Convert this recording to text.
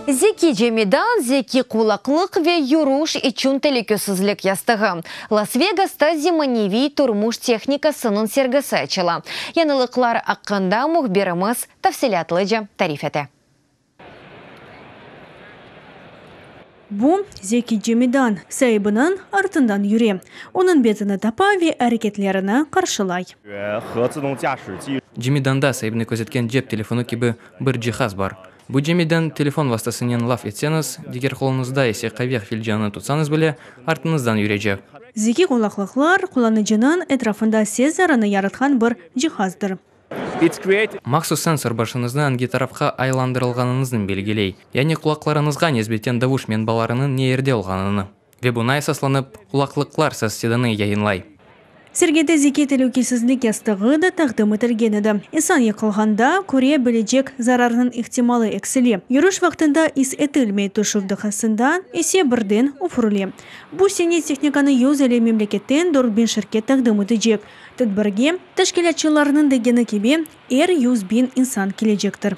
Zeki cemidan, zeki qulaqlıq ve yürüş içün telükesizlik yastığı. Las-Vegasta zemaneviy turmuş tehnikasınıñ sergisi açıla. Yañılıqlar aqqında mühbirimiz tafsilâtlıca tarif ete. Bu, zeki cemidan, saibiniñ artından yüre, onıñ betini tapa ve areketlerini qarşılay. Cemidanda saibini közetken cep telefonı kibi bir cihaz bar. Bu cemidan telefon vastasınen laf etseñiz, diger qoluñızda ise qave filcanını tutsañız bile, artıñızdan yürecek. Zeki qulaqlıqlar, qullanıcınıñ etrafında ses zarını yaratqan bir cihazdır. Mahsus sensor başıñıznı angi tarafqa aylandırılğanıñıznı belgiley, yani qulaqlarıñızğa nisbeten davuş menbalarınıñ ne yerde olğanını. Ve buña esaslanıp, qulaqlıqlar ses sedanı yayınlay. Sergide zeki telükesizlik yastığı da taqdim etilgen edi. İnsan yıqılğanda, köre bilecek zararnıñ ihtimalı eksile, yürüş vaqtında is etilmey, tüşüv daqasında ise birden üfürile. Bu sene tehnikanı 150 memleketten 4000 şirket taqdim etecek. Tedbirge, teşkilâtçılarnıñ degeni kibi, er 100 biñ insan kelecektir.